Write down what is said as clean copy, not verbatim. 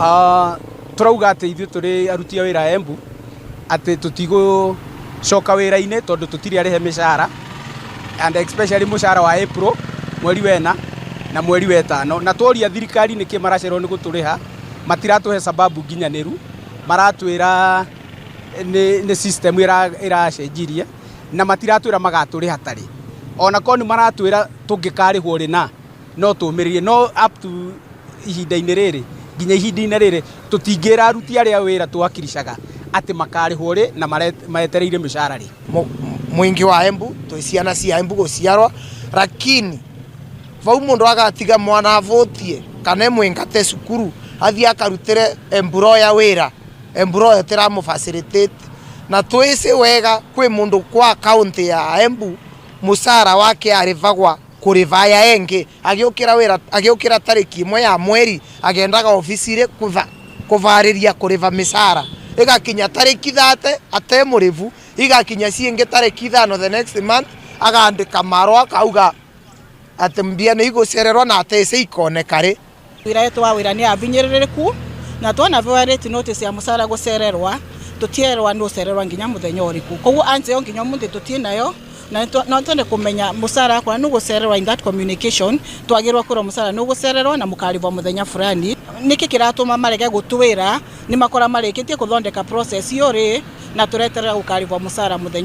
Tũrauga atĩ ithuĩ tũrĩ aruti a wĩra a Embu atĩ tũtigũcoka wĩra-inĩ tondũ tũtirĩ arĩhe mĩcara, and especially mũcara wa April, mweri wena na mweri wetano. Na tworia thirikari nĩkĩ maracererwo nĩ gũtũrĩha, matiratũhe sababu nginyanĩru, maratwĩra nĩ system ĩracenjirie na matiratwĩra magatũrĩha tarĩ. Ona korwo nĩ maratwĩra tũngĩkarĩhwo rĩ na no tũmĩrĩrie, no up to ihinda-inĩ rĩrĩ, nginya ihinda-inĩ rĩrĩ, tũtingĩra aruti arĩa wĩra tũwakiricaga atĩ makarĩhwo rĩ na maetereire mĩcara rĩ. Mwingi wa Embu twi ciana cia Embu guciarwa, lakini vau mundu agatiga mwana avutie kana mwingate cukuru athie akarutire employer wira, employer tiramu facilitate na twisi wega kwi mundu kwa county ya Embu musara wake arivagwa kuriva aya engi agiukira wira, agiukira tariki imwe ya mweri agendaga ofisi kuva kuvariria kuriva misara igakinya tariki 30 ate murivu, igakinya ciingi tariki 5 the next month agandika marua akauga ati mbia ni igucererwo na atece ikoneka ri. Wira wetu wa wira ni abinyiririku na twona rate notice ya musara gucererwa tutierwa ni ucererwa nginya muthenya uriku, koguo answer yo nginya umuthi tutie nayo na no twende kumenya musara akwa ni gucererwa. In that communication twagirwa kurwo musara ni gucererwa na mukarivwa muthenya fulani. Niki kiratuma marege gutwira ni makora marikitie kuthondeka process iyo ri na tureterera gukarivwa musara muthenya.